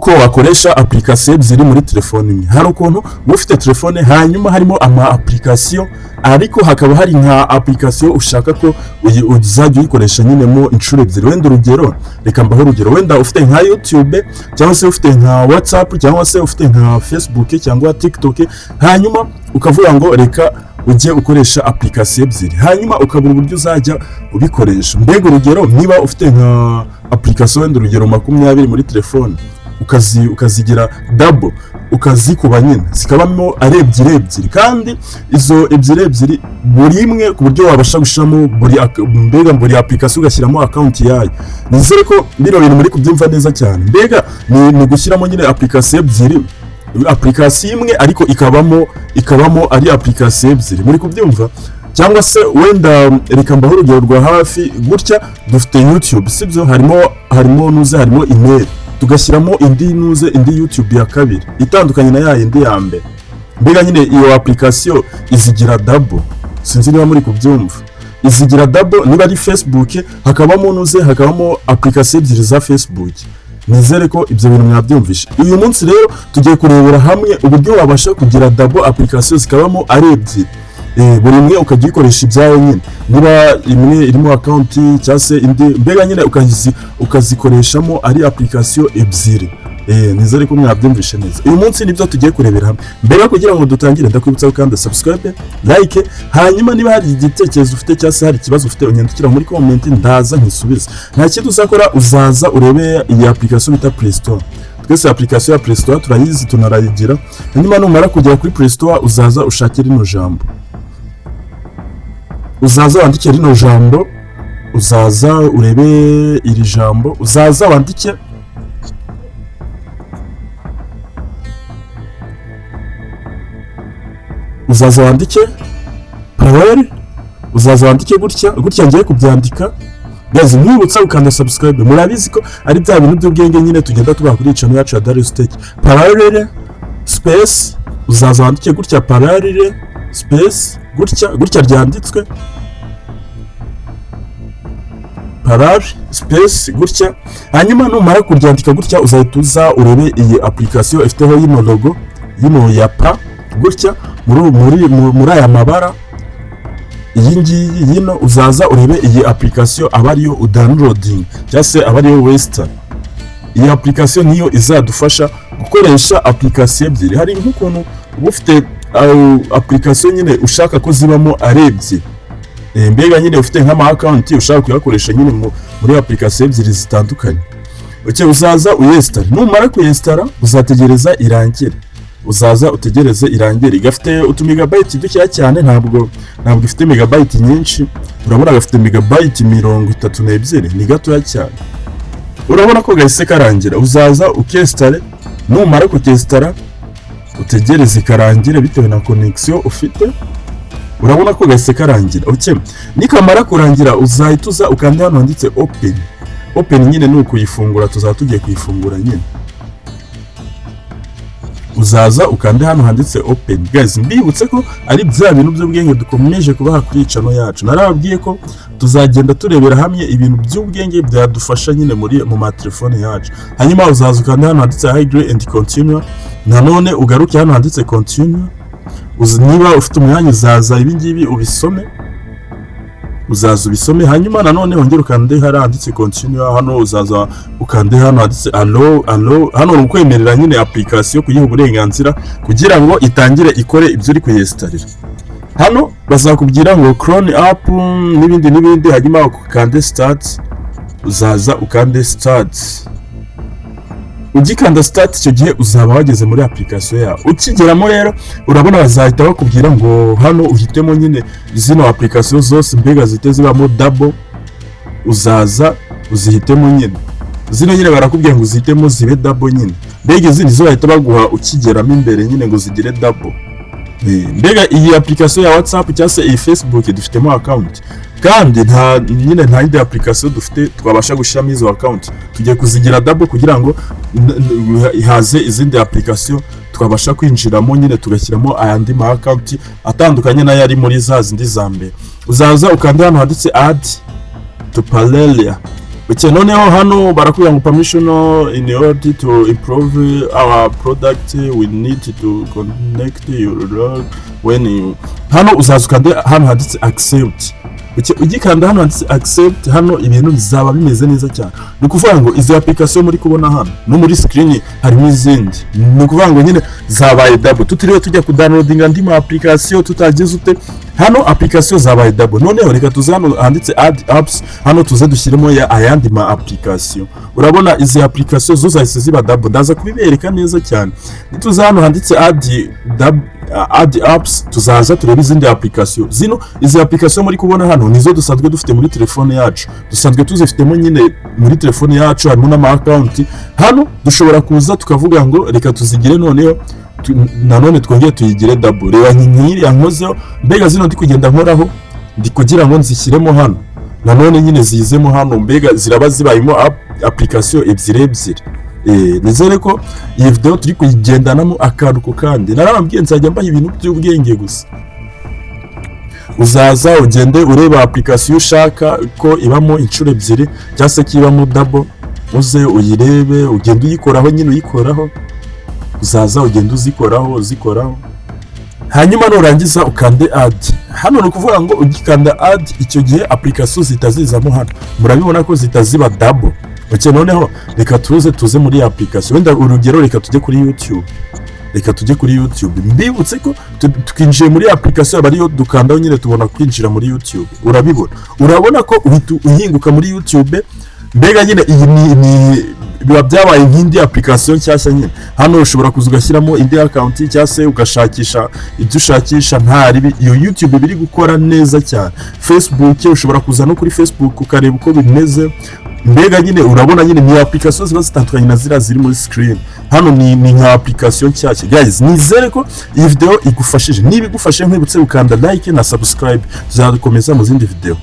Uko wakoresha application ebyiri muri telefone imwe. Hari ukuntu uba ufite telefone, hanyuma harimo ama application, ariko hakaba hari nka application ushaka ko uzajya uyikoresha nyine mo inshuro ebyiri. Wenda urugero, reka mbahe urugero, wenda ufite nka YouTube, cyangwa se ufite nka WhatsApp, cyangwa se ufite nka Facebook cyangwa TikTok, hanyuma ukavuga ngo reka ujye ukoresha application ebyiri, hanyuma ukabura uburyo uzajya ubikoresha. Mbega urugero, niba ufite nka application, wenda urugero 20 muri telefone, ukazigira double, ukazikuba nyine zikabamo ari ebyiri ebyiri, kandi izo ebyiri ebyiri buri imwe ku buryo wabasha gushyiramo mbega buri application ugashyiramo account yayo. Nizere ko bino bintu muri kubyumva neza cyane. Mbega ni gushyiramo nyine application ebyiri, application imwe ariko ikabamo ari application ebyiri. Muri kubyumva? Cyangwa se wenda reka mbahe urugero rwa hafi gutya: dufite YouTube, sibyo? Harimo nuze, harimo email, tugashyiramo indi nuze, indi YouTube ya kabiri itandukanye na ya yindi ya mbere. Mbega nyine iyo application izigira double. Sinzi niba muri kubyumva. Izigira double. Niba ari Facebook, hakabamo nuze, hakabamo application ebyiri za Facebook. Nizere ko ibyo bintu mwabyumvishe. Uyu munsi rero tugiye kurebera hamwe uburyo wabasha kugira double application, zikabamo ari ebyiri, buri imwe ukajya uyikoresha ibyayo nyine. Niba imwe irimo account cyangwa se indi, mbega nyine ukazikoreshamo ari application ebyiri. Nizere ko mwabyumvishe neza. Uyu munsi nibyo tugiye kurebera hamwe. Mbere yo kugira ngo dutangire, ndakwibutsa gukanda subscribe, like, hanyuma niba hari igitekerezo ufite cyangwa se hari ikibazo ufite, unyandikira muri comment, ndaza nkisubize. Nta kindi uzakora, uzaza urebe iyi application bita Play Store. Twese application ya Play Store turayizi, tunarayigira. Hanyuma numara kugera kuri Play Store, uzaza ushake rino jambo, uzaza wandike rino jambo, uzaza urebe iri jambo, uzaza wandike uzaza wandike parallel, uzaza wandike gutya gutya ngiye kubyandika. Guys, nkwibutsa gukanda subscribe. Murabizi ko ari bya bintu by'ubwenge nyine tugenda tubaha kuri channel yacu ya Darius Tech. Parallel space, uzaza wandike gutya, parallel space gutya gutya ryanditswe, parallel space gutya. Hanyuma numara kuryandika gutya, uzahita uza urebe iyi application ifiteho yino logo yino ya pa gutya muri aya mabara, iyi ngiyi yino. Uzaza urebe iyi application, aba ariyo udownloading cyangwa se aba ariyo western. Iyi application niyo izadufasha gukoresha application ebyiri. Hari nk'ukuntu uba ufite application nyine ushaka ko zibamo ari ebyiri. Mbega nyine ufite nk'ama account ushaka kuyakoresha nyine muri application ebyiri zitandukanye. Okay, uzaza uyinstalle. Numara kuyinstalla, uzategereza irangire, uzaza utegereze irangire. Gafite utumegabyte dukeya cyane, ntabwo ifite megabyte nyinshi. Urabona gafite megabyte 32, ni gatoya cyane. Urabona ko gahise karangira. Uzaza ukinstalle. Numara kukinstalla, utegereze karangire bitewe na connection ufite. Urabona ko gahise karangira. Okay, nikamara kurangira, uzahita uza ukanda hano handitse open. Open nyine ni ukuyifungura, tuzaba tugiye kuyifungura nyine. Uzaza ukande hano handitse open. Guys, mbibutse ko ari bya bintu by'ubwenge dukomeje kubaha kuri channel yacu. Narababwiye ko tuzagenda turebera hamwe ibintu by'ubwenge byadufasha nyine mu matelefone yacu. Hanyuma uzaza ukande hano handitse agree and continue, nanone ugaruke hano handitse continue. Niba ufite umwanya, uzaza ibi ngibi ubisome, uzaza ubisome. Hanyuma nanone wongere ukande hariya handitse continue. Hano uzaza ukande hano handitse allow. Allow hano ni ukwemerera nyine application, kuyiha uburenganzira kugira ngo itangire ikore ibyo uri kuyinstallira. Hano bazakubwira ngo clone app n'ibindi n'ibindi, hanyuma ukande start. Uzaza ukande start. Ugikanda start, icyo gihe uzaba wageze muri application yawe. Ukigeramo rero, urabona bazahita bakubwira ngo hano uhitemo nyine zino application zose, mbega zihite zibamo double. Uzaza uzihitemo nyine zino nyine, barakubwira ngo uzihitemo zibe double nyine. Mbega izi nizo bahita baguha ukigeramo imbere nyine ngo zigire double. Mbega iyi application ya WhatsApp cyangwa se iyi Facebook dufitemo account, kandi nta nyine nta yindi application dufite twabasha gushyiramo izo account. Tugiye kuzigira double kugira ngo haze izindi application twabasha kwinjiramo nyine, tugashyiramo ayandi ma account atandukanye n'ayo ari muri za zindi za mbere. Uzaza ukanda hano handitse add to parallel. Okay, noneho hano barakubwira ngo "Permission: in order to improve our product, we need to connect your log when you." Hano uzaza ukande hano handitse "accept". Okay, ugikanda hano handitse "accept", hano ibintu bizaba bimeze neza cyane. Ni ukuvuga ngo izi application muri kubona hano no muri screen harimo izindi, ni ukuvuga ngo nyine zabaye double, tutiriwe tujya kudownloadinga andi ma application tutagize ute. Hano application zabaye double. Noneho reka tuze hano handitse "add apps", hano tuze dushyiremo ya ayandi ma application. Urabona izi application zo zahise ziba double, ndaza kubibereka neza cyane. Nituza hano handitse "add apps", tuzaza turebe izindi application. Zino izi application muri kubona hano nizo dusanzwe dufite muri telefone yacu, dusanzwe tuzifitemo nyine muri telefone yacu, harimo n'ama account. Hano dushobora kuza tukavuga ngo reka tuzigire noneho nanone twongere tuyigire double. Reba nk'iriya nkozeho, mbega zino ndi kugenda nkoraho, ndi kugira ngo nzishyiremo hano nanone nyine zizemo hano, mbega ziraba zibayemo application ebyiri ebyiri. Nizere ko iyi video turi kuyigendanamo akantu ku kandi. Narababwiye nzajya mbaha ibintu by'ubwenge gusa. Uzaza ugende ureba application ushaka ko ibamo inshuro ebyiri cyangwa se ko ibamo double, uze uyirebe, ugende uyikoraho nyine, uyikoraho, uzaza ugende uzikoraho, uzikoraho, hanyuma nurangiza ukande "add" hano. Ni ukuvuga ngo ugikanda "add", icyo gihe application zihita zizamo hano, murabibona ko zihita ziba double. Okay, noneho reka tuze muri application, wenda urugero reka tujye kuri YouTube, reka tujye kuri YouTube. Mbibutse ko twinjiye muri application, aba ariyo dukandaho nyine, tubona kwinjira muri YouTube. Urabibona, urabona ko uhita uhinguka muri YouTube. Mbega nyine iyi ni biba byabaye nk'indi application nshyashya nyine. Hano ushobora kuza ugashyiramo indi account cyangwa se ugashakisha ibyo ushakisha, nta ribi. Iyo YouTube biri gukora neza cyane. Facebook, ushobora kuza no kuri Facebook ukareba uko bimeze. Mbega nyine urabona nyine ni application ziba zitandukanye na ziriya ziri muri screen hano, ni nka application nshyashya. Guys, nizere ko iyi video igufashije. Niba igufashe, nkwibutse gukanda like na subscribe. Tuzakomeza mu zindi video.